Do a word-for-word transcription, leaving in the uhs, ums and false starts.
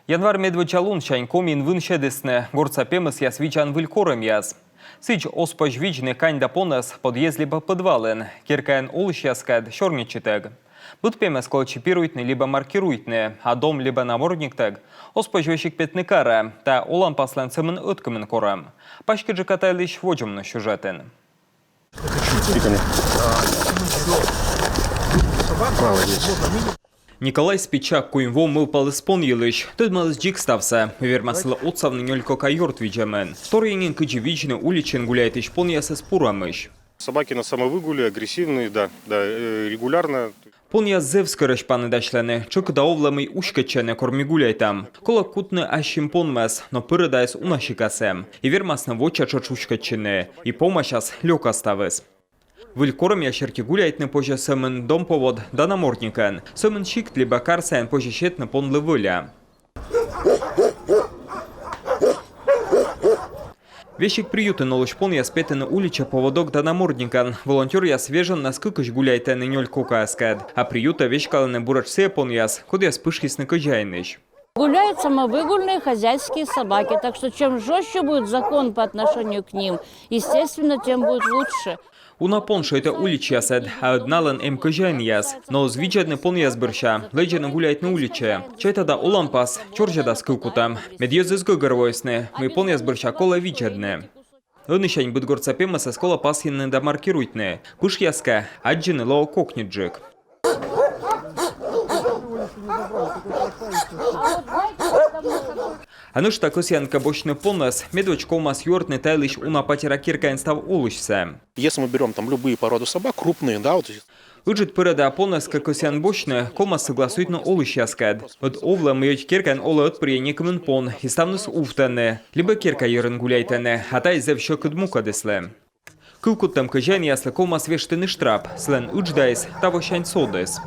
Январь медводдза лунсянь Комиын вынсьӧдісны гортса пемӧсъяс видзан выль корӧмъяс. Сідз, оз позь видзны кань да понӧс подъезд либӧ подвалын, керкаын олысьяскӧд сёрнитчытӧг. Быд пемӧс колӧ чипируйтны либӧ маркируйтны, а дом либӧ намордниктӧг оз позь весиг петны карӧ. Та оланпаслӧн сӧмын ӧткымын корӧм. Паськыдджыка тайӧ йылысь водзӧ миян сюжетын. Николай Спичак куим во мӧвпаліс пон йылысь, тӧдмаліс дзик ставсӧ, вермас сылы отсавны нёль кока ёрт видзӧмын. Торйӧн нин кыдзи видзны уличын гуляйтысь понъясӧс пурӧмысь. Собаки на самовыгуле, агрессивные, да, да, э, регулярно. Понъяс зэв скӧрӧсь паныдасьлӧны, тшӧкыда овлӧ, мый уськӧдчӧны, кор ми гуляйтам. Колӧ кутны ассьым понмӧс, но пырӧдаыс уна сикас эм. И вермасны воча тшӧтш уськӧдчыны, и помасяс лёка ставыс. Выль корӧмъяс серти гуляйтны позьӧ сӧмын домповод да намордникӧн. Сӧмын сикт либӧ кар сайын позьӧ сетны понлы вӧля. Весиг приютын олысь понъяс петӧны уличӧ поводок да намордникӧн. Волонтёръяс вежоннас кыкысь гуляйтӧны нёль кокаыскӧд, а приютӧ веськалӧны буретш сійӧ понъяс, кодъяс пышйисны кӧзяинысь. Гуляют самовыгульные хозяйские собаки, так что чем жёстче будет закон по отношению к ним, естественно, тем будет лучше. Уна пон шӧйтӧ уличьясӧд, а ӧд налӧн эм кӧзяинъяс. Но оз видзӧдны понъяс бӧрся, лэдзӧны гуляйтны уличӧ. Чайта да, оланпас чорзьӧдас кывкутӧм. Мед йӧзыс гӧгӧрвоисны, мый понъяс бӧрся колӧ видзӧдны. Ӧнісянь быд гортса пемӧсӧс колӧ пасйыны да маркируйтны. Пышъяскӧ, аддзыны лоӧ кокньыдджык. А нӧшта кӧсъян кӧ босьтны понӧс, медводз ковмас юӧртны та йылысь уна патера керкаын став олысьсӧ. Если мы берём там любые породы собак, крупные, да, вот. Ыджыд пӧрӧда понӧс кӧ кӧсъян босьтны, ковмас сӧгласуйтны олысьяскӧд. Ӧд овлӧ, мый ӧти керкаын олӧ ӧтпырйӧ некымын пон, и ставныс увтӧны либӧ керка йӧрын гуляйтӧны, а тайӧ зэв сьӧкыд мукӧдыслы. Кывкуттӧм кӧзяинъяслы ковмас вештыны штрап, сылӧн ыдждаыс тавосянь содіс.